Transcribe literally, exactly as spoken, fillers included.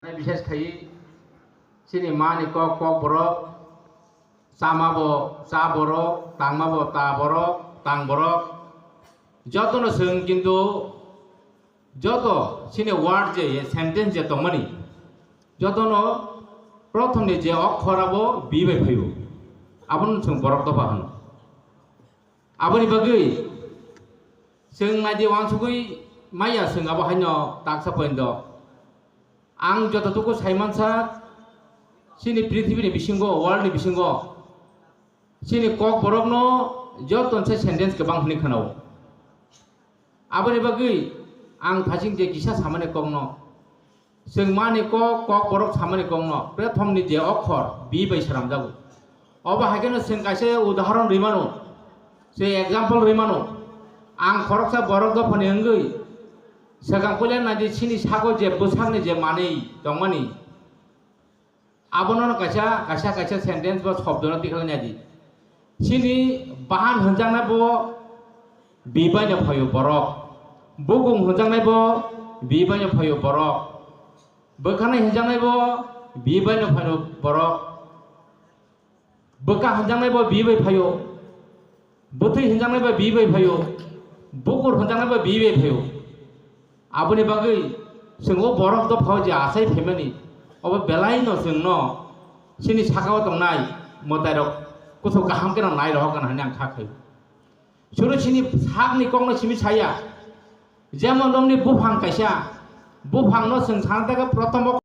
Bises khai chini mani kok, kok borok, chama bo cha borok, tangma bo ta borok, tang borok, jotono chwng kintu joto chini word je, sentence je tongmani, jotono prothom ni je okhor abo bi bai phaio, abono chwng borok dopha hwno. Aboni bagwi chwng naidi uansugwi maya chwng abo haino taksa poindo. Ang jototuku saimansa chini prithibini bisingo, world ni bisingo chini kok borokno joto se sentence kwbang hwnwi khwnao. Aboni bagwi ang thaching je kisa samani kokno, chwng mani kok, kok borok samani kokno, prathom ni je okhor, bi bai swnamjago. Obo hai kheno chwng kaisa udahoron rwi mano, se example rwi mano. Ang khoroksa borok dophani wngwi swkang puila naidi chini sago je bwsakni je manwi tongmani, abono kaisa, kaisa, kaisa sentence ba shobdono tikhlai naidi. Chini bahan hwnjaknai bo bi baino phaio borok. Bukung hwnjaknai bo bi baino phaio borok. Bwkhanai hwnjaknai bo bi baino phaio borok. Bwkha hwnjaknai bo bi bai phaio. Bwthwi hwnjaknai bo bi bai phaio. Bukur hwnjaknai bo bi bai phaio. Aboni bagwi chwng o borok dophao je achai phaimani, obo belaino chwngno chini sakao tongnai mwtairok kuthuk kaham kheno nai rohor gana hwnwi ang kha khaio. Chwngno chini sakni kokno simi saya, jemon nokni buphang kaisa, buphangno chwng sana thangkhe prothom o